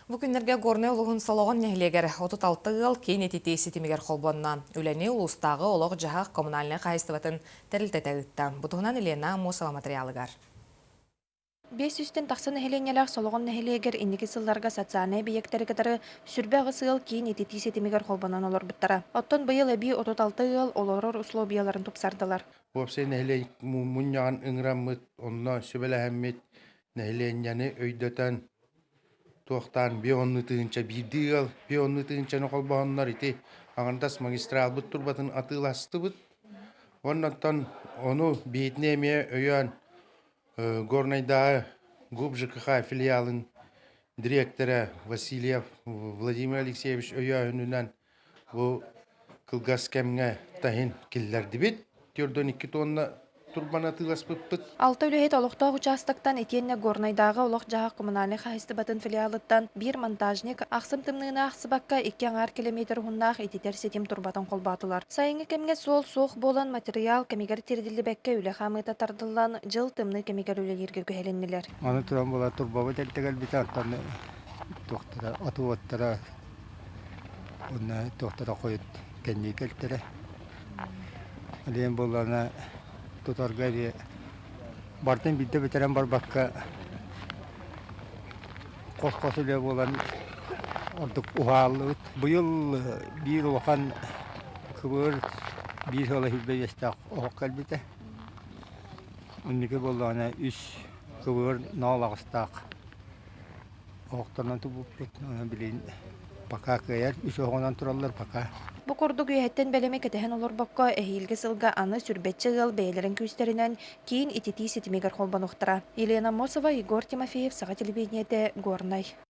Бу күннэргэ Горнай улууһун Солоҕон нэһилиэгэр 36 ыал киин ититии ситимигэр холбонно. Үлэни улуустааҕы олох-дьаһах коммунальнай хаһаайыстыбатын тэрилтэтэ ыытта. Бу туһунан Елена Аммосова матырыйаалыгар. Биэс сүүстэн тахса нэһилиэнньэлээх Солоҕон нэһилиэгэр инники сылларга социальнай эбийиэктэри кытары 28 ыал киин ититии ситимигэр холбонон олорбуттара. Оттон быйыл эбии 36 ыал олорор условияларын тупсардылар. Уопсай нэһилиэк мунньаҕын ыҥыраммыт, онно сүбэлэһэммит, нэһилиэнньэни өйдөтөн туохтаан биэ тыһыынча биирдии ыал биэ тыһыынчаны холбоһоннор ити аҥардас магистралбыт турбатын атыыластыбыт. Оннуттан ону биһитини эмиэ өйөөн Горнайдааҕы ГУП ЖКХ филиалын дириэктэрэ Васильев Владимир Алексеевич өйөөһүнүнэн бу кылгас кэмҥэ таһын киллэрдибит. 42 тонна турбаны атыыласпыппыт. Алта үлэһит олохтоох учаастактан итиэннэ Горнайдааҕы олох-дьаһах коммунальнай хаһаайыстыбатын филиалыттан биир монтажник ахсым тымныыны аахсыбакка икки аҥаар километр уһуннаах ититэр ситим турбатын холбоотулар. Сайыҥҥы кэмҥэ суол суох буолан матырыйаал кэмигэр тиэрдиллибэккэ үлэ хаамыыта тардыллан, дьыл тымныы кэмигэр үлэлииргэ күһэлиннилэр. Аны туран була турбабыт эрдэ кэлбитэ, оттон туохтара отуоттара уонна туохтара хойут кэннии кэлтэрэ. Диэн буоллаҕына тутарга эмиэ барытын биирдэ бүтэрэн барбакка хос-хос үлэ буолан ордук уһааллыбыт. Быйыл биир улахан кыбыр биир сыла сүүрбэ биэстээх оһох кэлбитэ. Инники буоллаҕына үс кыбыр ноол аҕыстаах оһохторунан туппуппут. Билигин пока кыайар үс оһоҕунан тураллар пока. Бу курдук үөһэттэн бэлэми кэтэһэн олорбокко, эһиилги сылга аны сүүрбэччэ ыал бэйэлэрин күүстэринэн киин ититии ситимигэр холбонуохтара. Елена Мосова, Егор Тимофеев, Саха телевидениетэ, Горнай.